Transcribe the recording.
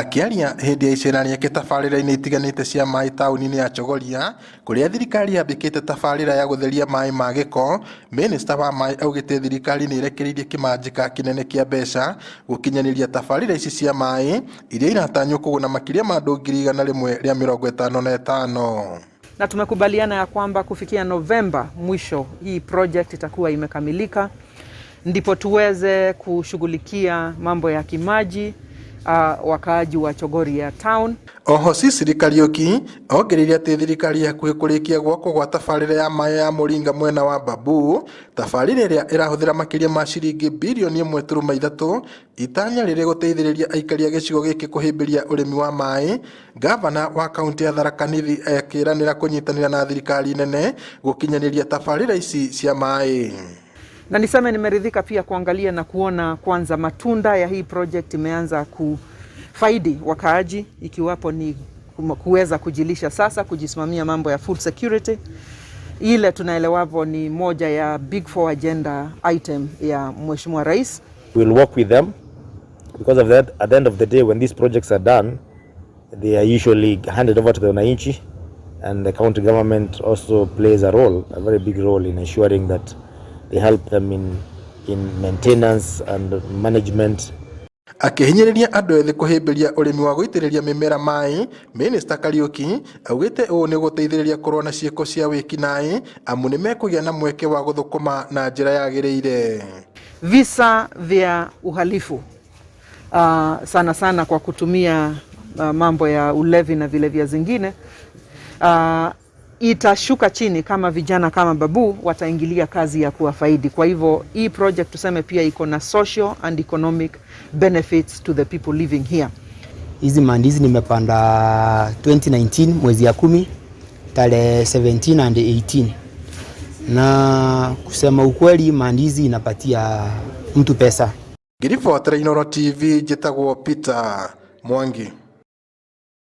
Akĩaria hĩndĩ ya icera rĩake tabarĩra-inĩ itiganĩte cia maĩ taũni-inĩ ya Chogoria kũrĩa thirikari yambĩkĩte tabarĩra ya gũtheria maĩ ma gĩko, minista wa maĩ augĩte thirikari nĩ ĩrekereirie kĩmanjĩka kĩnene kĩa mbeca gũkinyanĩria tabarĩra ici cia maĩ iria iratanywo kũguna makĩria ma andũ 155,000. Na tumekubaliana ya kwamba kufikia Novemba mwisho hii project itakuwa imekamilika, ndipo tuweze kushughulikia mambo ya kimaji wakaaji wa Chogoria town. Oho Sicily Kariuki ongereire atĩ thirikari hakuhĩ kũrĩkia gwakwo gwa tabarĩra ya maĩ ya Mũringa mwena wa Babu, tabarĩra ĩrĩa ĩrahũthĩra makĩria ma ciringi birioni 1.3 itanya rĩrĩ gũteithĩrĩria aikari a gĩcigo gĩkĩ kũhĩmbĩria ũrĩmi wa maĩ. Gavana wa kaunti ya Tharaka Nithi akĩranĩra kũnyitanĩra na thirikari nene gũkinyanĩria tabarĩra ici cia maĩ. Na niseme nimeridhika pia kuangalia na kuona kwanza matunda ya hii project imeanza kufaidi wakaaji, ikiwapo ni kuweza kujilisha sasa, kujisimamia mambo ya food security. Ile tunaelewavyo ni moja ya big four agenda item ya Mheshimiwa Rais. We'll work with them because of that. At the end of the day, when these projects are done, they are usually handed over to the wananchi, and the county government also plays a role, a very big role in ensuring that they help them in maintenance and management. Akĩhinyĩrĩria andũ ethĩ kũhĩmbĩria ũrĩmi wa gũitĩrĩria mĩmera maĩ, Minista Kariuki augĩte ũũ nĩ gũteithĩrĩria kũrũa na ciĩko cia wĩkinaĩ amu nĩmekũgĩa na mweke wa gũthũkũma na njĩra yagĩrĩire. Visa vya uhalifu sana sana kwa kutumia mambo ya ulevi na vilevya zingine itashuka chini kama vijana kama Babu wataingilia kazi ya kuwafaidi. Kwa hivyo hii project tuseme pia iko na social and economic benefits to the people living here. Hizi mandizi nimepanda 2019 mwezi ya 10 tarehe 17 and 18, na kusema ukweli mandizi inapatia mtu pesa. Ngĩribotera Inooro TV, njĩtagwo Peter Mwangi.